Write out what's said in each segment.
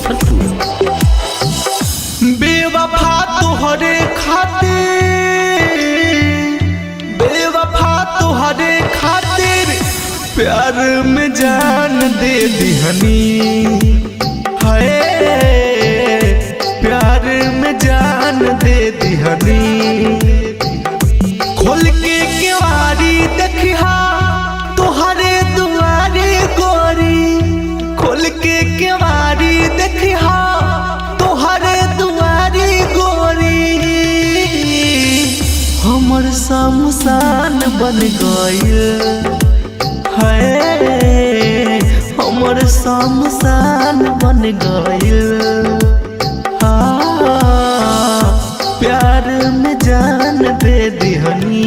मुजफ्फरपुर। बेवफा तोहरे खातिर, बेवफा तोहरे खातिर प्यार में जान दे दिहनी है, प्यार में जान दे दिहनी। खोल के केवारी देखिहा तोहरे दुआरे गोरी, खोल के केवारी देखिहा तोहरे दुआरे गोरी। हमर शमशान बन गइल है, हमर शमशान बन गइल। हाँ, प्यार में जान दे दिहनी।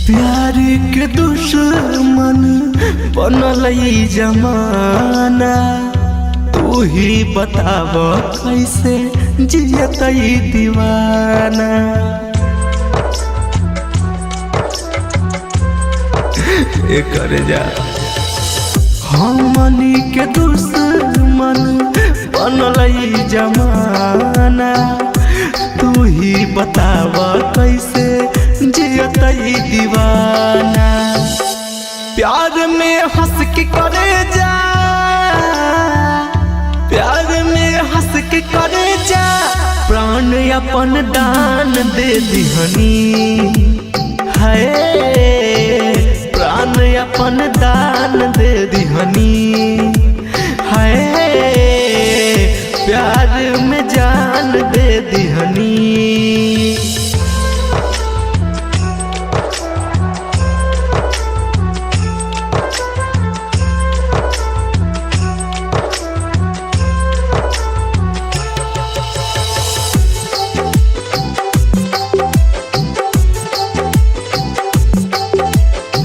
प्यार के दुश्मन बनल ई जमाना, तू ही बताव कैसे जियत ई दीवाना। एकर जा हमनी के दुश्मन बनल ई जमाना, तू ही बताव कैसे जियत ई दीवाना। प्यार में हंस के करे जा, प्यार में हंस के करे जा, प्राण अपन दान दे दिहनी है, प्राण अपन दान दे दिहनी है, प्यार में जान दे दिहनी।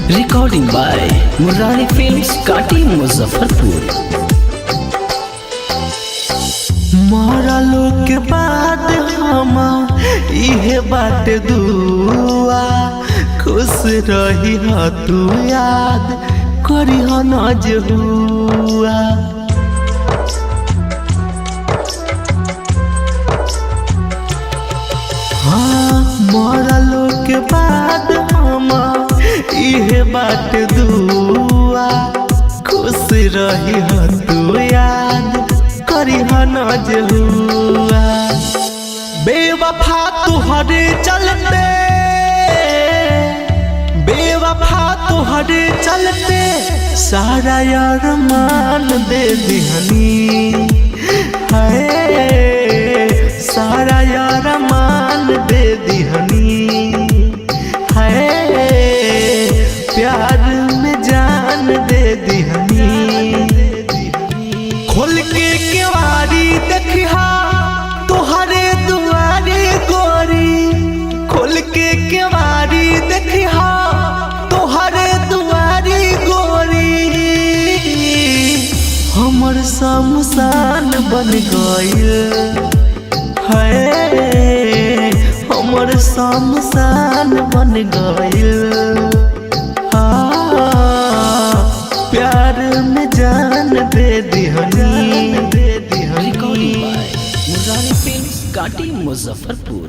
Recording by Murari films, Kati Muzaffarpur. मरलो के बाद हम इहे बात दुआ, खुश रही ह तू याद करी ह न जे हुआ। हाँ, मरलो के बाद हम इहे बात दुआ, खुश रही ह तू याद करी ह न जे हुआ। बेवफा तुहरे चलते, बेवफा तुहरे चलते सारा यार मान दे दिहनी है, सारा यार मान दे दिहनी है, प्यार में जान दे दिहनी। खोल के केवारी देखिहा तोहरे दुआरे गोरी, खोल के केवारी देखिहा तोहरे दुआरे गोरी। हमर शमशान बन गइल है, हमर शमशान बन गइल। हाँ, प्यार में जान दे दिहनी, दे रिकॉर्डिंग दिहनी। बाय मुरारी फिल्म्स, काटी मुजफ्फरपुर।